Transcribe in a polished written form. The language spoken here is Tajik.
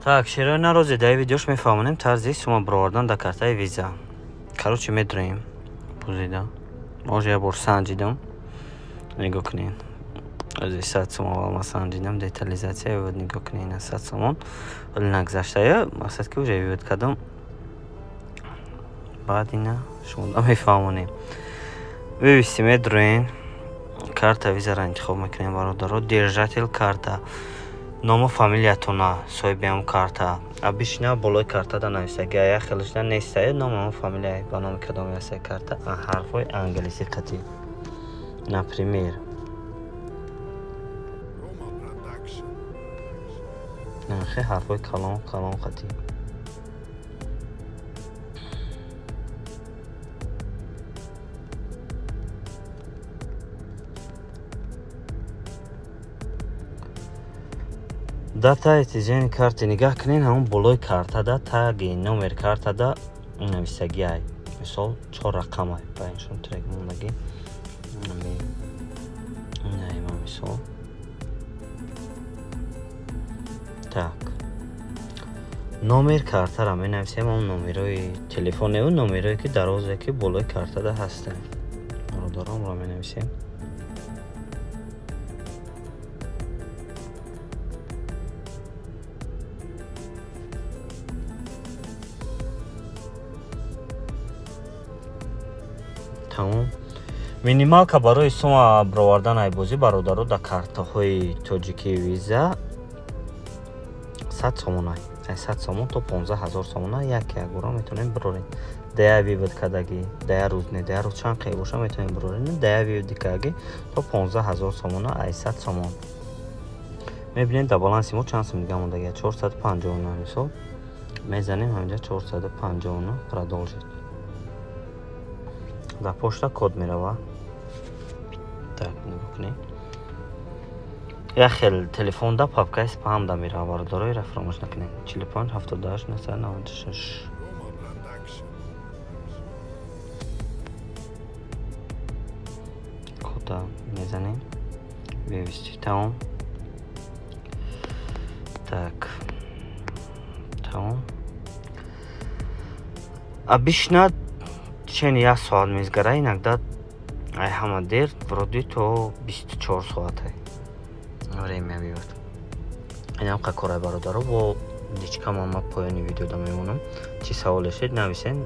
Так, шерои нарози дар видеош мефаҳмонем тарзи сума баровардан дар картаи виза. Короче, медроем бузида. Може як бор санҷидам. Нигоҳ кунед. Аз 100 сом аввал ман санҷидам, детализация вывод нигоҳ кунед, ина 100 сомон. Вале нагзаштая, мақсад ки уже вывод кардам. Баъд ина шумо мефаҳмонем. Вывести медроем. Карта визаро интихоб мекунем, бародаро. Держатель карта. Ному фамилиятона, соҳиби ҳам карта. Обычно болои картада нависаги, а як хелашда нестае ному ҳам фамилия ба номи кадоме ҳастае карта, ҳарфҳои англисӣ қатӣ. Например, нахе ҳарфҳои калон калон қатӣ. Дата истижени карти нигоҳ кунед, ҳамон болои картада таги номер картада нависагиай. Мисол 4 рақамай ба иншон трек мондагӣ. Наима мисол. Так. Номер картара менависем, ҳамон номерои телефоневу номерое ки дарозе ки болои картада ҳастанд. Бародаронро менависем. Тамом. Минималка барои сума баровардан айбозӣ бародаро дар картаҳои тоҷикии виза 100 сомона. Ай 100 сомон то 15 000 сомона як як бора метавонем бирорем. Дая вывод кардагӣ, дая рӯз не, дая рӯз чанд қай боша метавонем бирорем. Дая вывод кардагӣ то 15 000 сомона ай 100 сомон. Мебинем дар баланси мо чанд сом дига мондагӣ? 459 мисол. Мезанем ҳаминҷа 459 продолжить. Дар почта код мерава. Так, нигоҳ кунед. Як хел телефонда папкаи спамда мерава, бародаро, ира фаромӯш накунед. 45 78 996. Кода мезанем. Вывести. Тамом. Так. Тамом. Обычно чени як соат мезгара, иногда ай ҳама дер вроде то 24 соата время меёд. Инам қакорай бародаро, бо личкама ма поёни видеода мемонам. Чӣ саволе шед нависен.